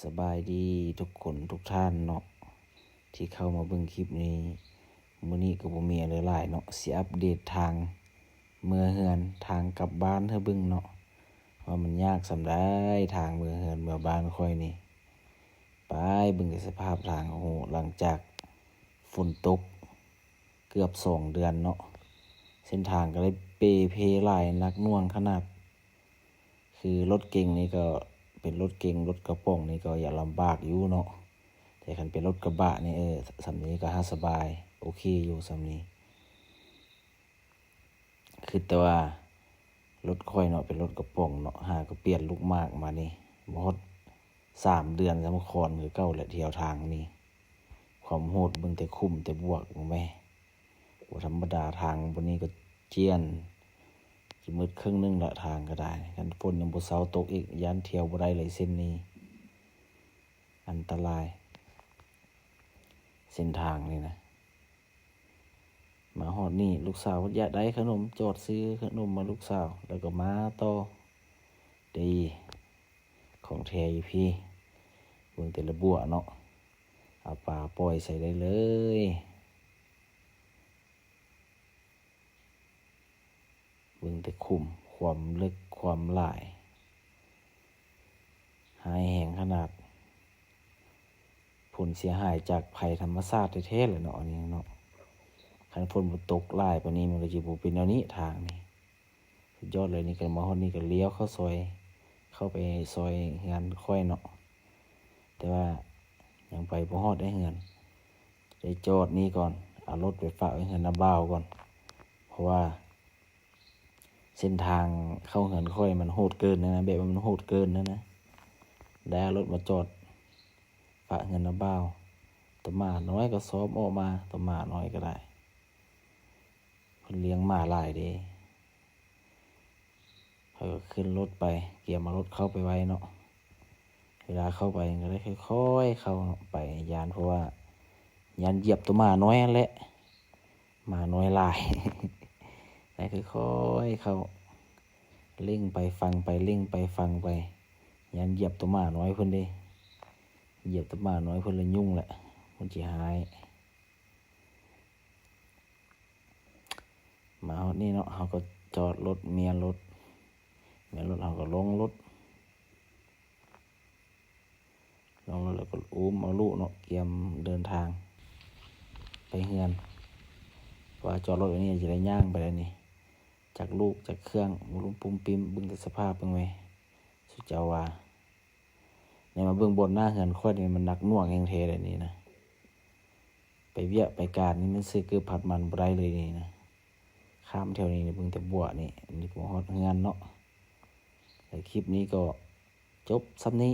ສະບາຍດີທຸກຄົນທຸກທ່ານເນາະ ທີ່ເຂົ້າມາເບິ່ງຄລິບນີ້. ມື້ນີ້ກໍບໍ່ມີຫຍັງຫຼາຍເນາະ ຊິອັບເດດທາງເມືອເຮືອນ ທາງກັບບ້ານໃຫ້ເບິ່ງເນາະ ວ່າມັນຍາກສ່ຳໃດ ທາງເມືອເຮືອນເມືອບ້ານຂ້ອຍນີ້. ໄປເບິ່ງແຕ່ສະພາບທາງ ໂອ້ໂຫ ຫຼັງຈາກຝົນຕົກເກືອບສອງເດືອນເນາະ ເສັ້ນທາງກໍໄດ້ເປ່ເພຫຼາຍ ໜັກໜ່ວງຂະໜາດ. ຄືລົດເກັງນີ້ກໍເປັນລົດເກັງ ລົດກະປ໋ອງນີ້ກໍຢາກລຳບາກຢູ່ເນາະ ແຕ່ຄັນເປັນລົດກະບະນີ້ ເອີ ສ່ຳນີ້ກໍຫາສະບາຍ ໂອເຄຢູ່ສ່ຳນີ້. ຄິດແຕ່ວ່າລົດຂ້ອຍເນາະ ເປັນລົດກະປ໋ອງເນາະ ຫາກໍປ່ຽນລູກໝາກມານີ້ ບໍ່ຮອດສາມເດືອນ ສຳຄອນຄືເກົ່າແຫຼະ ທ່ຽວທາງນີ້. ຄວາມໂຫດ ເບິ່ງແຕ່ຂຸມແຕ່ບວກ ເບິ່ງແມ. ບໍ່ທຳມະດາ ທາງບ່ອນນີ້ກໍຈຽນ ຈະໝົດເຄິ່ງໜຶ່ງລະ ທາງກໍໄດ້. ຄັນຝົນຍັງບໍ່ເຊົາຕົກອີກ ຢ້ານທ່ຽວບໍ່ໄດ້ເລີຍເສັ້ນນີ້ ອັນຕະລາຍເສັ້ນທາງນີ້ນະ. ມາຮອດນີ້ ລູກສາວຢາກໄດ້ຂະໜົມ ຈອດຊື້ຂະໜົມມາລູກສາວ ແລ້ວກໍມາຕໍ່. ດີ ຂອງແທ້ຢູ່ພີ້ ເບິ່ງແຕ່ລະບົວເນາະ ເອົາປາປ່ອຍໃສ່ໄດ້ເລີຍ. ເບິ່ງແຕ່ຂຸມ ຄວາມເລິກຄວາມຫຼາຍ ຮ້າຍແຮງຂະໜາດ. ຜົນເສຍຫາຍຈາກໄພທຳມະຊາດແທ້ໆແຫຼະເນາະ ອັນນີ້ເນາະ. ຄັນຝົນບໍ່ຕົກຫຼາຍປານນີ້ ມັນກໍຊິບໍ່ເປັນແນວນີ້ ທາງນີ້. ສຸດຍອດເລີຍ. ນີ້ກໍມາຮອດນີ້ກໍລ້ຽວເຂົ້າຊອຍ ເຂົ້າໄປຊອຍເຮືອນຂ້ອຍເນາະ ແຕ່ວ່າຍັງໄປບໍ່ຮອດໃນເຮືອນ ໄດ້ຈອດນີ້ກ່ອນ ເອົາລົດໄປຝາກໄວ້ເຮືອນນ້າບ່າວກ່ອນ ເພາະວ່າເສັ້ນທາງເຂົ້າເຮືອນຂ້ອຍມັນໂຫດເກີນນະ ແບບວ່າມັນໂຫດເກີນນະ ໄດ້ເອົາລົດມາຈອດຝາກເຮືອນນ້າບ່າວ. ໂຕໝານ້ອຍກໍຊອບອອກມາ ໂຕໝານ້ອຍກໍໄດ້ ເພິ່ນລ້ຽງໝາຫຼາຍເດ້. ຂ້ອຍກໍຂຶ້ນລົດໄປ ກຽມເອົາລົດເຂົ້າໄປໄວ້ເນາະ. ເວລາເຂົ້າໄປກໍໄດ້ຄ່ອຍໆເຂົ້າເນາະ ໄປຢ້ານ ເພາະວ່າຢ້ານຢຽບໂຕໝານ້ອຍຫັ້ນແຫຼະ ໝານ້ອຍຫຼາຍ. ໄດ້ຄ່ອຍໆເຂົ້າ ເລັ່ງໄປຟັ່ງໄປ ເລັ່ງໄປຟັ່ງໄປ ຢ້ານຢຽບໂຕໝານ້ອຍເພິ່ນເດ້. ຢຽບໂຕໝານ້ອຍເພິ່ນລະຫຍຸ້ງແຫຼະ ເພິ່ນຊິຮ້າຍ. ມາຮອດນີ້ເນາະ ເຮົາກໍຈອດລົດ ເມຍລົດ ເມຍລົດ ເຮົາກໍລົງລົດ ລົງລົດແລ້ວກໍອຸ້ມເອົາລູກເນາະ ກຽມເດີນທາງໄປເຮືອນ ເພາະວ່າຈອດລົດໄວ້ນີ້ ຈະໄດ້ຍ່າງໄປແລ້ວນີ້ ຈັກລູກຈັກເຄື່ອງ ປຸ້ມປິ້ມ ເບິ່ງແຕ່ສະພາບເບິ່ງແມ ສຸເຈົ້າວ່າ. ແນມາເບິ່ງບ່ອນໜ້າເຮືອນຂ້ອຍນີ້ ມັນໜັກໜ່ວງແຮງແທ້ເດນີ້ນະ ໄປວຽກໄປການນີ້ ມັນຊື້ເກີບຜັດມັນບໍ່ໄດ້ເລີຍນີ້ນະ. ຂ້າມແຖວນີ້ ເບິ່ງແຕ່ບົວນີ້ ອັນນີ້ກໍຮອດເຮືອນເນາະ. ແລ້ວຄລິບນີ້ກໍຈົບສ່ຳນີ້